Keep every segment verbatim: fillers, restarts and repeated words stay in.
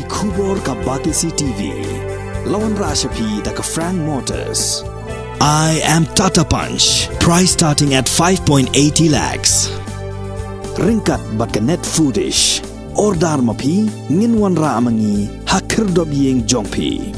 Khubor ka Batesi T V. La wanrah sha phi da ka Frank Motors. I am Tata Punch. Price starting at five point eighty lakhs. Ryngkat bad ka Net Foodish. Order ma phi, ngin wanrah ma ngi ha khyrdop ïing jong phi.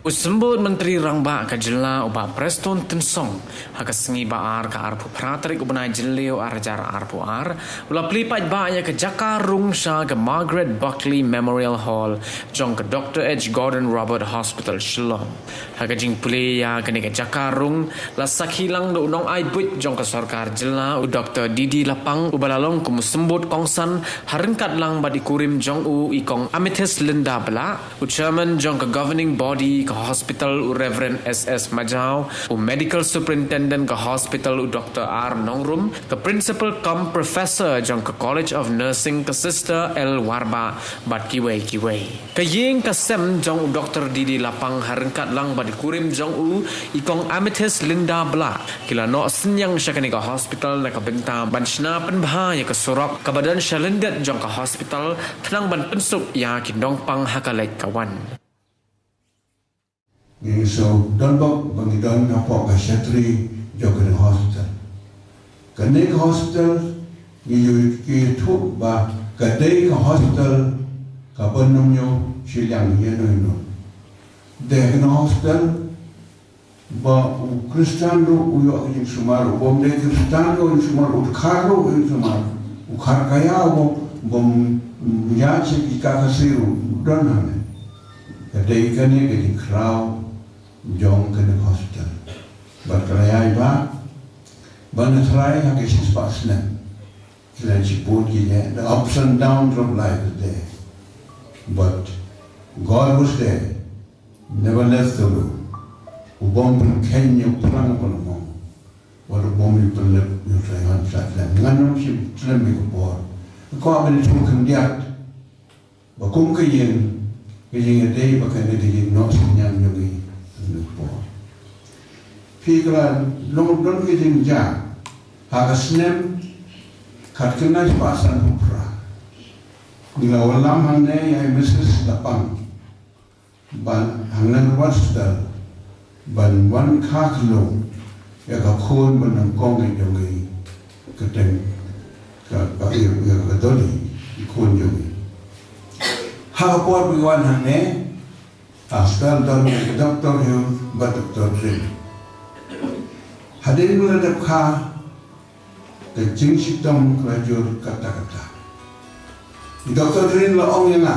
U Symbud Myntri Rangbah ka Jylla u Bah Prestone Tynsong ha ka sngi Ba-ar ka arphew phra tarik u bnai Jylliew ar hajar arphew ar u la plie paidbah ïa ka jaka rung sha ka Margaret Buckley Memorial Hall jong ka Doctor H Gordon Roberts Hospital Shillong. Ha ka jingplie ïa kane ka jaka rung la sakhi lang da u nongai buit jong ka sorkar jylla u Doctor D D Lapang uba la long kum u symbud kongsan ha ryngkat lang bad i kurim jong u i Kong Amethyst Linda Blah, u chairman jong ka governing body ka hospital u Reverend S S Majaw, u medical superintendent ka hospital u Doctor R Nongrum, ka principal cum professor jong ka College of Nursing ka Sister L Warbah bad kiwei kiwei. Ka ïing ka sem jong u Doctor D D Lapang ha ryngkat lang bad i kurim jong u i Kong Amethyst Linda Blah ki la noh synñiang sha kane ka hospital na ka bynta ban shna pynbha ïa ka surok kaba don sha lyndet jong ka hospital khnang ban pynsuk ïa ki nongpang ha ka leit ka wan. Ngi shu don bok ba ngi don hapoh ka shatri jong ka hospital. Kane ka hospital ngi ïohi ki thuh ba ka dei ka hospital kaba nym ïoh shiliang ïano ïano. Dei kane ka hospital ba u Khristan ruh u ïoh ka jingsumar, u bym dei Khristan ruh u jingsumar, u dkhar ruh u jingsumar, u kharkaïa u bym ïa shi ki ka ka siru don hangne. Ka dei kane ka jingkhraw jong kane ka hospital. Bad ka la ïai ba ban trai ha ka shispah snem. Ki la shipun ki ne, the ups and downs of life is there. But God was there, never left the room. U bym pynkheiñ ïa u pyrang u pynlong. Wat u bym ïa pynlep ïa u Trai Wan Trai Khlem. Ngan ym shym khlem ïa ka por. Ka ba ni chu khyndiat. Ba kum ka ïing, ka ïing ïa dei ba kane ka ïing noh synñiang jong ngi. Phi ka la long don ka jingjia ha ka snem khatkhyndai spah sanphew phra. Ngi la wallam hangne ïa i Missus Lapang ban hangne ka hospital ban wan kha khlong ïa ka khun ba nyngkong ka jong ngi, ka teng ka, ka, ïa, ïa ka doli, ka khun jong ngi. Ha ka por ba ngi wan hangne, ha hospital don ïa ka Doctor Hill bad Doctor Drin. Hadien ba la dep kha, ka jingshitom ka la jur katta katta. I Doctor Drin la ong ïa nga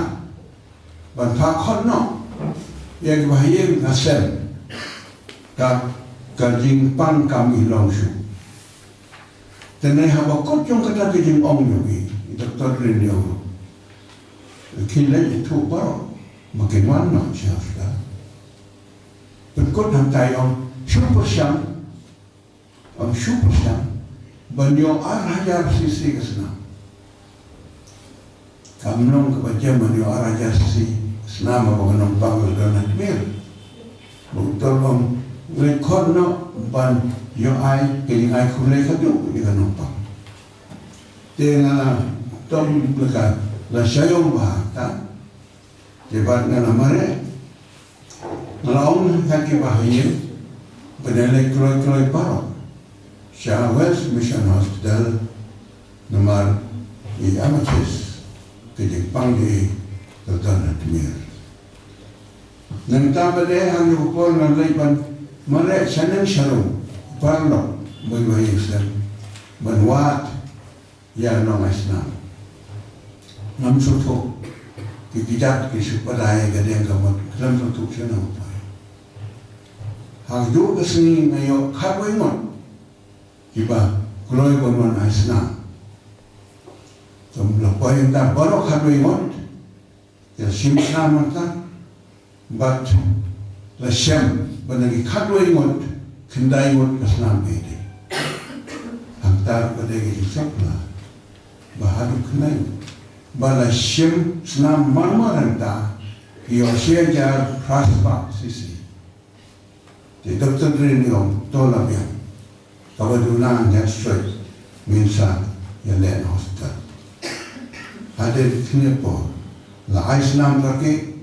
ban phah khot noh ïa ki bahaïing ha sem, ka, ka jingpang kam i long shuh. Te ne haba kut jong kata ka jingong jong i, i Doctor Drin i ong, ki leit ithuh baroh ba kin wan noh sha hospital. Pynkut hangtai, ong shu pyrshang, ong shu pyrshang ban ïoh ar hajar C C ka snam. Kam long kaba jem ban ïoh ar hajar C C ka snam haba ka nongpang ka don ha tmier. Ba u doktor ong, leit khot noh ban ïoh ai ka jingai khublei khatduh ïa ka nongpang. Te nga la tom laka la shah ïong bha ta. Te bad nga la mareh, nga la ong ha ki bahaïing ba kin leit kloi kloi baroh sha West Mission Hospital namar i Amethyst ka jingpang jong i ka don ha tmier. Nangta pat de ha ïa u por ngan leit ban mareh shaneng sharung paralok ban ïa sdang ban wad ïa nong ai snam. Ngam sngewthuh ki kjat ki shu padai ka deng ka mut khlem sngewthuh shaneng u pai. Ha kajuh ka sngi nga ïoh khatwei ngut kiba kloi ban wan ai snam. Kum la poi ynda baroh khatwei ngut, ïa shim snam mynta, bad la shem ba na ki khatwei ngut, khyndai ngut ka snam ka ïadei. Hangta ruh ka dei ka jingshepla ba haduh khyndai ngut ba la shim snam marmar hangta, ki ïoh shi hajar phra spah sisi. Te Doctor Drin u ong to la biang. Kaba duna ngan shuwa ngin sa ïaleh na hospital. Hadien khyndiat por la ai snam kake,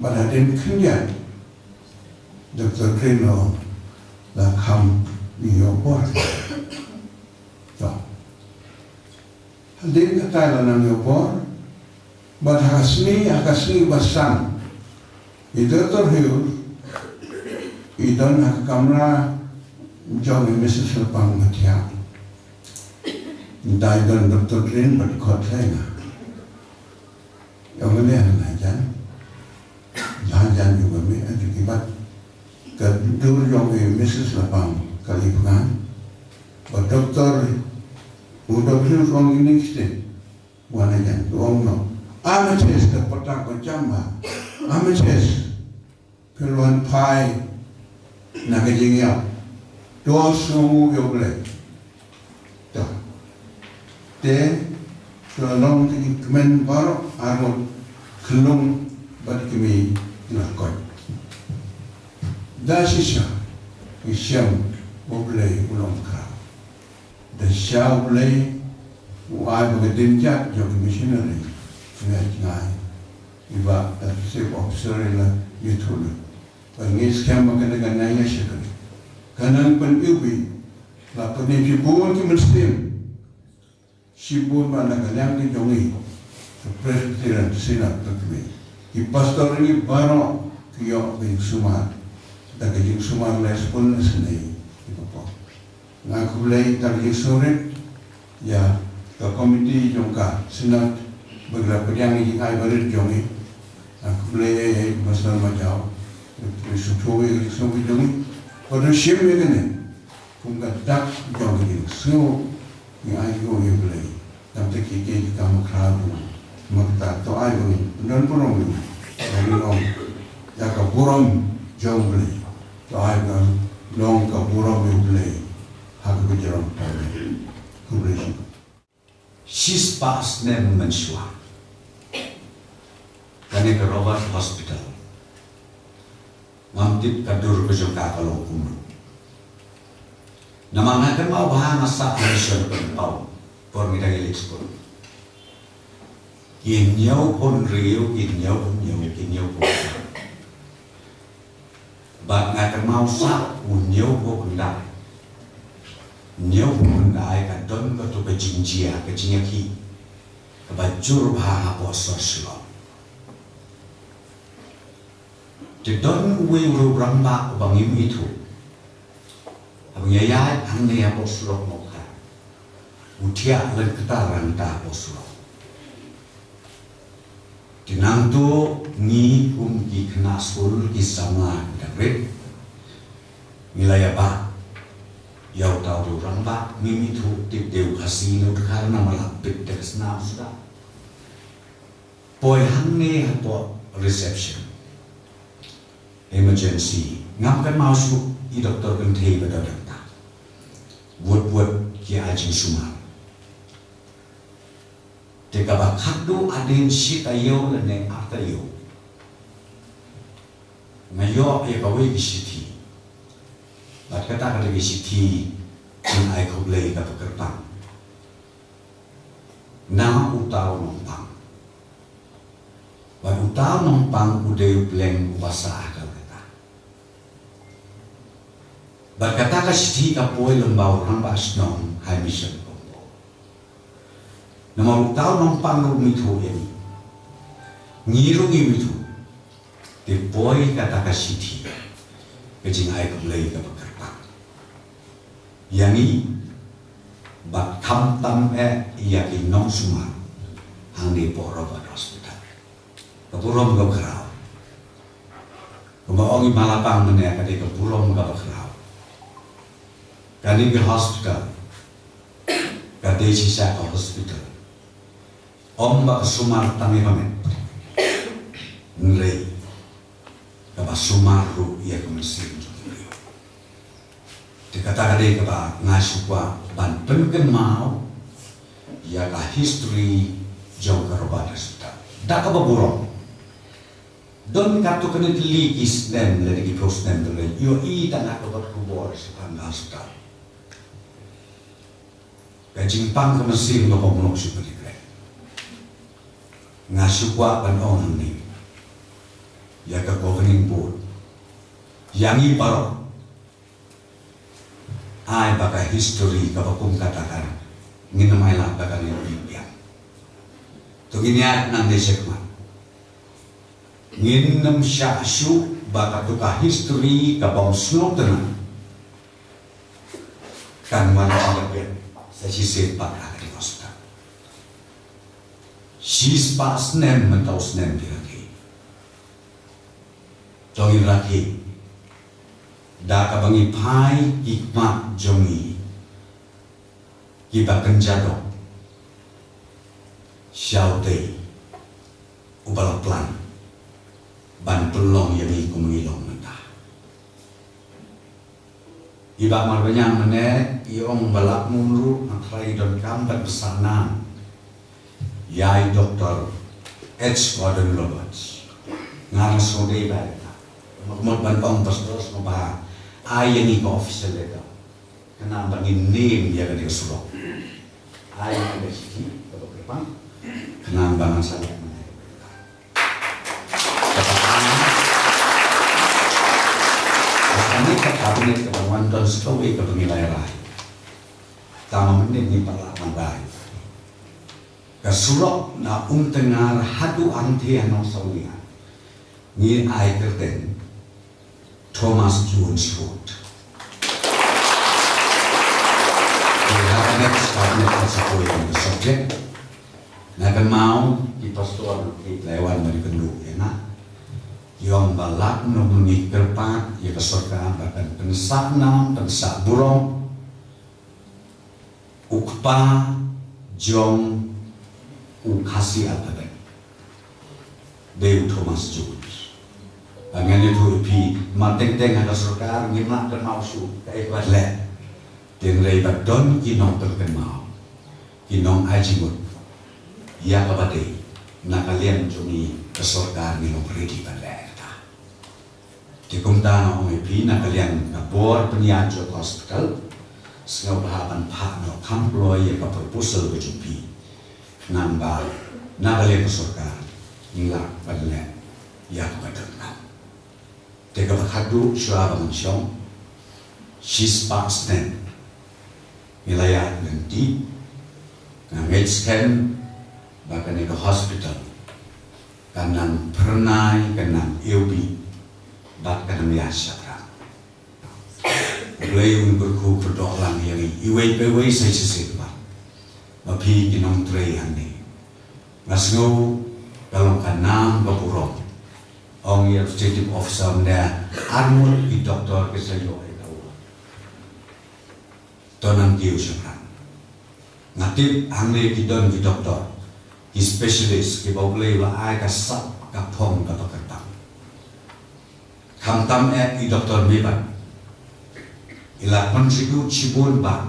bad hadien khyndiat Doctor Drin u ong la kham ïoh bor. To. Hadien kata la nang ïoh bor, bad ha ka sngi, ha ka sngi ba san, i Doctor Hill i don ha ka kamra jong i Missus Lapang ba thiah. Dei don Doctor Drin bad khot ïa nga. Ïa nga ne ha la jan. Jan jan ïa nga me, ïa ki bat. Ka dur jong i Missus Lapang ka li pngan. Ba doktor, u doktor jong i ni kti. Wan ïa jan, u ong no. Ameches ka patak ba jam ba. Ameches. Phi wan phai na ka jingïap. To sngewnguh ïa U Blei. To. Te, to long ka jingkmen baroh arngut khyllung bad kmie na koit. Da shisha, ngi shem U Blei u long khraw. Da shisha U Blei u ai ba ka dynjat jong ki missionary. Ngi ai jngai. Iba, eh, chief officer i la ïathuh lut. Ba ngi skhem ba kane ka nang ïa shakri. Ka nang pyniubi. La pyni shibun ki mynsiem. Shibun ba na ka liang ki jong ngi. Ka Presbyterian Synod ka kmie. Ki pastor ngi baroh ki ïoh ka jingsumar. Da ka jingsumar leh spun leh snei. Ki papa. Nga khublei tang ïa surit ïa ka komiti jong ka Synod ba la pdiang ïa ki ngai barit jong i. Nga khublei ïa i Pastor Majaw. Ïa i suthu ïa ki suthu jong i. Padu shim ïa kane kum ka dak jong i suthu ïa i ïa Blei. Tam te ki ki kam khraw tu. Makta to ai bang don burom ïa. Ai long ïa ka burom jong Blei. To ai bang long ka burom ïa Blei. Ha ka burom ta. Khublei. Shispah snem mynshuwa. Kane ka Robert Hospital. Ngam tip ka dur ka jong ka ka long kumno. Namar nga kynmaw ba nga sah ha mission pynpaw por ngi dang ïaleit skul. Ki hynñiewphew hynriew, ki hynñiewphew hynñiew, ki hynñiewphew hynriew. Bad nga kynmaw sah u hynñiewphew khyndai. Hynñiewphew khyndai ka don kato ka jingjia, ka jingïakhih kaba jur bha hapoh sor Shillong. Te don uwei u rangbah uba ngim ithuh. Haba ngi ïaid hangne hapoh surok Mawkhar, u thiah lynti kata rangbah hapoh surok. Te nangta ngi kum ki khynnah skul ki samla ki dang rit, ngi la ïabah ïa uta u rangbah, ngim ithuh tip dei u Khasi ne u Dkhar namar la peit da ka snam suda. Poi hangne hapoh reception. Emergency. Ngam kynmaw shuh i doktor kynthei ba don hangta. Wut wut ki ai jingsumar. Te kaba khatduh hadien shi taïew lane ar taïew, nga ïoh ïa kawei ka shithi. Bad kata ka dei ka shithi jingaikhoublei kaba kyrpang na uta u nongpang. Bad uta u nongpang u dei u Bleng uba sah ha Kolkata. Bad kata ka shithi ka poi lyngba u rangbah shnong ha i mission Colombo. Namar uta u nongpang ruh um ithuh ïa ngi. Ngi ruh ngim ithuh. Te poi kata ka shithi, ka jingai khublei kaba kyrpang ïa ngi, bad khamtam eh ïa ki nongsumar hangne hapoh Robert Hospital. Ka burom kaba khraw. Kumba ong i Malapang mynne, ka dei ka burom kaba khraw. Kane ka hospital ka dei shisha ka hospital. Ym ba ka sumar tang ïa ka met, hynrei kaba sumar ruh ïa ka mynsiem jong ki briew. Te kata ka dei kaba nga shu kwah ban pynkynmaw ïa ka history jong ka Robert Hospital. Da kaba burom, don katto katne tylli ki snem lane ki phew snem, te lei ïohi tang ha ka kot khubor shaphang ka hospital. Ka jingpang ka mynsiem kaba mlong shu pynlong. Nga shu kwah ban ong hangne ïa ka governing board, ïa ngi baroh, ai ba ka history kaba kum kata kan ngin ym ailad ba kan ïohi biang. To ngin ïaid nangne shakhmat. Ngin ym shah shuh ba kato ka history ka bym sngewtynnat kan wan jingïapher sa shisien pat ha kane ka hospital. Shispah snem mynta u snem ki rakhe. To ngin rakhe da kaba ngi phai ki khmat jong ngi kiba kynja doh sha utei uba la plan ban pynlong ïa ngi kum ngi long mynta. I Bah Marbaniang mynne i ong ba lap mum ruh nga trai donkam ban pynsah nam ïa i Doktor H Gordon Roberts. Nga nga sngewdei ba ïa ka mut ban ong pastor sngewbha ai ïa ngi ka official letter. Khnang ba ngin nym ïa kane ka surok. Ai ïa ka shithi kaba kyrpang khnang ba ngan sa leh mynne. Kaba ar, kane ka cabinet kaba wan don sa kawei kaba ngi la rai. Tang mynne ngi pat la ban rai. Ka surok na Umtyngngar haduh hangtei ha Nongsawlia ngi ai kyrteng Thomas Jones Road. Te ha ka next cabinet kan sa poi ïa ka subject. Nga kynmaw ki pastor ki la wan ban kynduh ïa nga. Ki ong ba lada ngi kyrpad ïa ka sorkar ba kan pynsah nam, pynsah burom. U kpa jong u Khasi alphabet dei u Thomas Jones. Ba ngan ïathuh ïa phi, mar teng teng ha ka sorkar ngim lah kynmaw shuh kaei ba leh. Hynrei ba don ki nongpynkynmaw, ki nong-ai jingmut ïa kaba dei, na ka liang jong ngi ka sorkar ngi long ready ban leh kata. Te kumta nga ong ïa phi na ka liang ka bor pynïaid jong ka hospital, sngewbha ban phah noh kham kloi ïa ka proposal ka jong phi. Khnang ba na ka liang ka sorkar ngi lah ban leh ïa kaba donkam. Te kaba khatduh shuwa ba ngan shong, shispah snem ngi la ïaid lynti, nga ngeit skhem ba kane ka hospital kan nang phyrnai, kan nang ïewbih bad kan nang ïaid shaphrang. U Blei un kyrkhu kyrdoh lang ïa ngi iwei pa iwei sa shisien pat. Ma phi ki nongtrei hangne, nga sngew ka long ka nam ka burom. Ong ïa u executive officer mynne, arngut ki doktor ki sa ïoh ïa ka award. To nang kiew shaphrang. Nga tip hangne ki don ki doktor, ki specialist kiba U Blei u la ai ka sap ka phong kaba kyrpang. Khamtam eh i Doktor Meban i la contribute shibun bha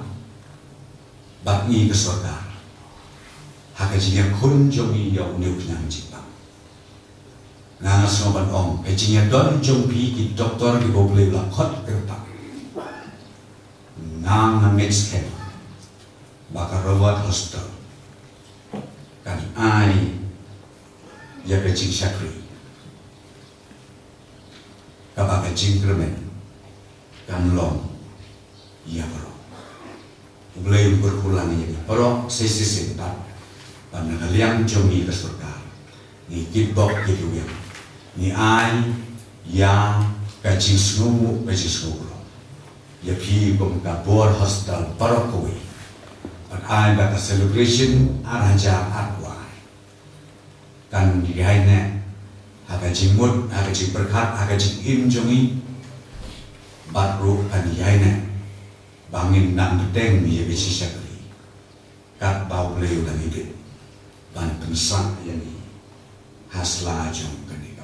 bad ngi ka sorkar ha ka jingïakhun jong ngi ïa une u khñiang jingpang. Nga nga sngew ban ong ka jingïadon jong phi ki doktor kiba U Blei u la khot kyrpang. Nga nga ngeit skhem ba ka Robert Hospital kan ai ïa ka jingshakri kaba ka jingkyrmen kan long ïa baroh. U Blei un kyrkhu lang ïa baroh sa shisien pat. Ba na ka liang jong ngi ka sorkar ngi kitbok kitrwiang, ngi ai Ïa ka jingsngewbha, ka jingsngewbha ïa phi kum ka bor hospital baroh kawei. Bad ai ba ka celebration ar hajar arphew ar kan ïaineh ha ka jingmut, ha ka jingpyrkhat, ha ka jingim jong ngi. Bad ruh kan ïaineh ba ngin nang bteng ïa ka jingshakri katba U Blei u dang ïeit ban pynsah ïa ngi ha sla jong kane